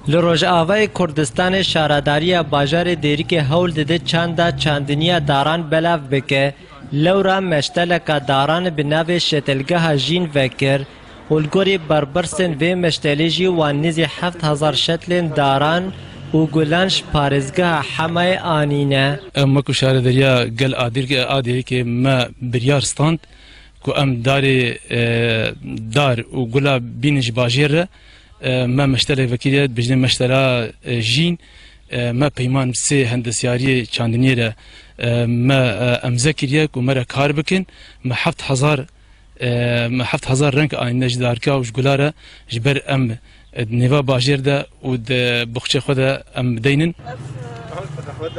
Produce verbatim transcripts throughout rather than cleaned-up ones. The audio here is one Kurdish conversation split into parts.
Li Rojavayê Kurdistanê şaredariya bajarê Dêrikê hewl dide çanda çandiniya daran belav bike. Lewra meşteleka daran bi navê Şetilgeha Jîn vekir û li gorî berbirsên vê meştelê jî wan nêzî heft hezar şetlên daran û gulan ji parêzgeha Hemayê anîne. Em wekî şaredariya gel a Dêrikê, a Dêrikê me biryar stand ku em darê, e, dar û gula bînin ji bajêr re, e, me meştelek vekiriye, dibêjin meştela, e, Jîn, e, me peyman bi sê hendesyariyê çandiniyê re, e, me, e, emze kiriye ku me re kar bikin. Me heft hezar, e, me heft hezar reng anîne ji darka û ji gula re, ji ber em, e, di nêva bajêr de û di buxçê xwe de em bideynin.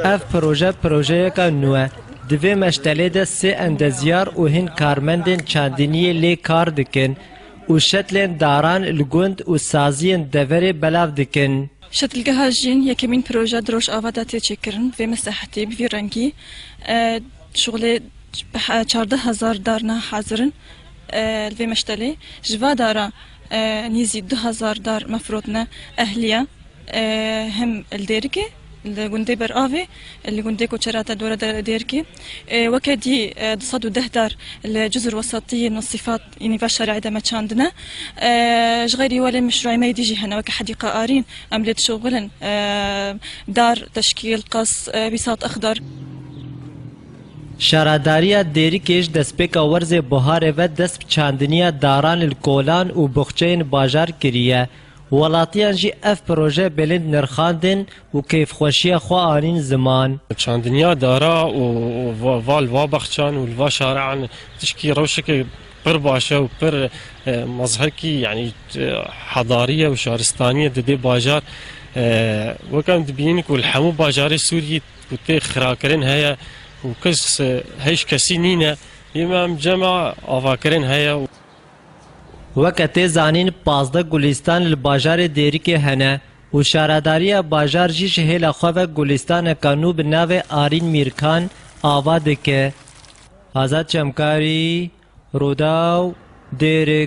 Ev proje projeyeka nû ye. Di vê meştelê de sê endezyar û hin karmendên çandiniyê lê kar dikin û şetlên daran li gund û saziyên deverê belav dikin. Şetilgeha Jîn yekemîn proje di Rojava de tê çêkirin, vê mesehetî bi vî rengî, e, şixulê çardeh hezar dar niha hazir in, e, li vê meştelê. Ji va dara, e, nîzî du hezar dar me firotine ehliye. E, hem li Dêrikê, li gundê Beravê, li gundê Koçerata Dora de Dêrikê. E, weke dî, e, du sed û deh dar li Cizir Wesatî yên Mesîfat, yanî va şarê de me çandine. E, ji xeyrî welê meşrûê me yê dî jî hene, weke Hedîqa Arîn, em lê dişuxulin, e, dar, teşkîl, qas, e, bîsat exdar. Şaredariya Dêrikê ji destpêka werzê buharê ve dest bi çandiniya daran li kolan û buxçeyên bajar kiriye. Welatiyan jî ev proje bilind nirxandin û keyfxweşiya xwe anîn ziman. Çandiniya dara û, û va, va li va baxçan û li va şarean tişkî rewşeke pir baş e û pir, e, mezhekî, yanî, e, hedarî ye û şaristanî ye di dê bajar. E, wek em dibînin ku li hemû bajarê Sûriyê ku tê xirakirin heye û kes, e, hêj kesî nîne, yê me em cema avakirin heye. Weke tê zanîn, pazdeh gulîstan li bajarê Dêrikê hene û şaredariya bajar jî ji hêla xwe ve gulîstaneka nû bi navê Arîn Mîrkan ava dike. Azad Çemkarî, Rûdaw, Dêrik.